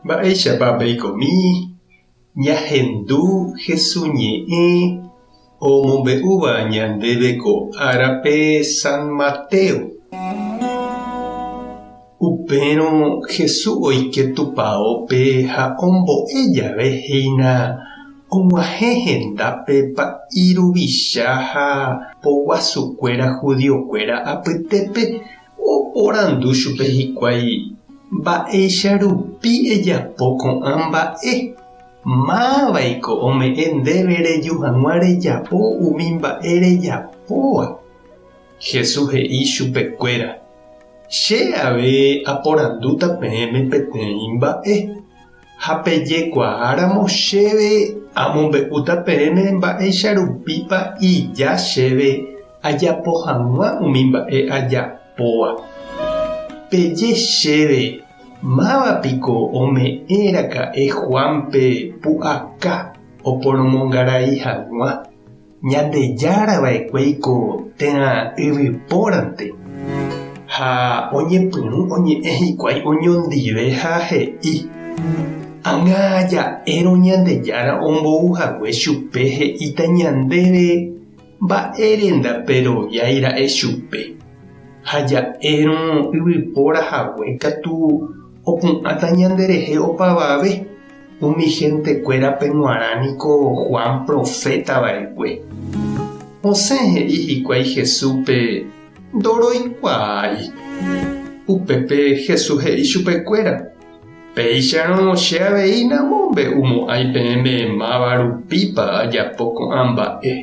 Mba'éichapa peikomi ñahendu Hesu ñe'ẽ omombe'úva ñandéve ko árape San Mateo? Upérõ Hesu oike tupaópe ha ombo'e jave hína og̃uahẽ hendápe pa'i ruvicha ha poguasukuéra judiokuéra apytépe Oporandu chupe hikuái, Mba'éicha rupi ejapo ko'ã mba'e? Mávaiko ome'ẽ ndéve reju hag̃ua rejapo umi mba'e rejapóva? Jesús he'i chupekuéra, Che ave aporandúta peẽme peteĩ mba'e, ha pejekuaáramo chéve amombe'úta peẽme mba'éicha rupípa ija chéve Ajapo hag̃ua umi mba'e ajapóva. Peje chéve, máva piko ome'ẽ raka'e Juánpe pu'aka oporomongarai hag̃ua, Ñandejára va'ekuéiko térã yvypórante? Ha oñepyrũ oñe'ẽ hikuái oñondive ha he'i, Ág̃a ja'érõ Ñandejára ombou hague chupe he'íta ñandéve, Mba'ére ndaperoviái ra'e chupe? Ha ja'érõ yvypóra hague katu opu'ãta ñanderehe opavave, umi hentekuérape g̃uarã niko Juan proféta va'ekue. Osẽ he'i hikuái Jesúspe, Ndoroikuaái. Upépe Jesús he'i chupekuéra, Péicharõ che avei namombe'umo'ãi peẽme máva rupípa ajapo ko'ã mba'e.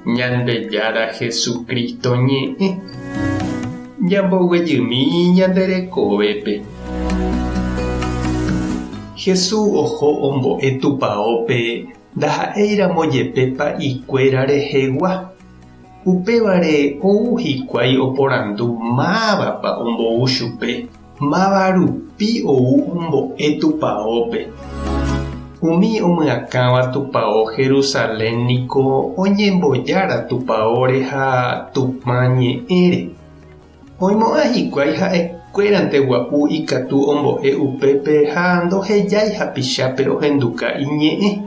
Ñandejára Jesucristo ñe'ẽ. Ñamboguejymi ñande rekovépe. Jesús oho ombo'e tupaópe ndaha'éiramo jepe pa'ikuéra rehegua. Upévare ou hikuái oporandu mávapa ombou chupe, máva rupi ou ombo'e tupaópe. Umi omyakãva tupao Jerusalén niko oñembojára tupaóre ha Tupã ñe'ẽre. Oimo'ã hikuái ha'ekuérante gua'u ikatu ombo'e upépe ha ndohejái hapichápe ohenduka iñe'ẽ.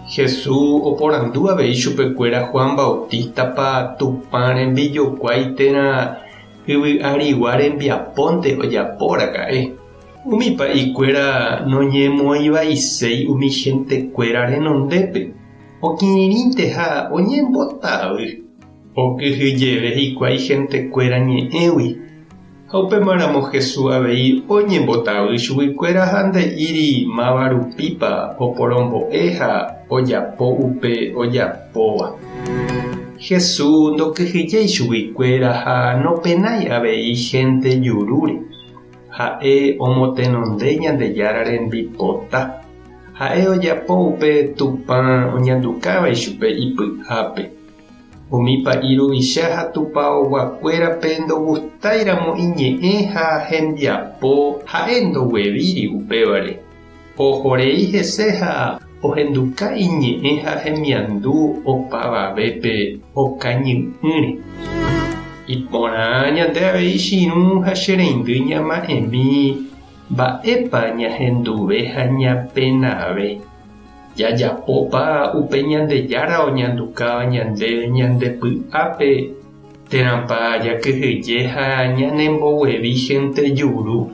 Jesús oporandu avei chupekuéra Juan Bautista-pa Tupã rembijokuái térã yvy arigua rembiapónte ojapo raka'e. Umi pa'ikuéra noñemoĩvaiséi umi hentekuéra renondépe, okirirĩnte ha oñembotavy. Okyhyjeve hikuái hentekuéra ñe'ẽgui, ha upémaramo Jesús avei oñembotavy chuguikuéra ha nde'íri máva rupípa oporombo'e ha ojapo upe ojapóva. Jesús ndokyhyjéi chuguikuéra ha nopenái avei hénte jurúre. Ha'e omotenonde Ñandejára rembipota. Ha'e ojapo upe Tupã oñandukáva ichupe ipy'ápe. Umi pa'i ruvicha ha tupaoguakuérape ndogustáiramo iñe'ẽ ha hembiapo ha'e ndoguevíri upévare. Ohorei hese ha ohenduka iñe'ẽ ha hemiandu opavavépe okañy'ỹre. Iporã ñande avei chirũ ha che reindy ñama'ẽmi mba'épa ñahenduve ha ñapenave. Jajapópa upe Ñandejára oñandukáva ñandéve ñande py'ápe térãpa jakyhyje ha ñanemboguevi hénte juru?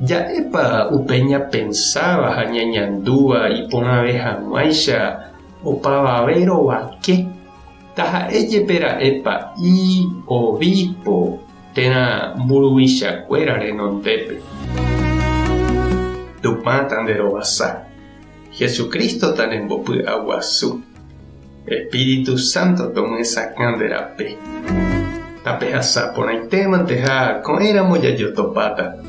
Ja'épa upe ñapensáva ha ñañandúva iporãve hag̃uáicha opavave rovake, taha'e jepe ra'e pa'i, obispo térã mburuvichakuéra renondépe? Tupã tanderovasa. Jesucristo tanembopy'aguasu. Espíritu Santo tomyesakã nde rape. Tapehasa porãitémante ha ko'ẽramo jajotopáta.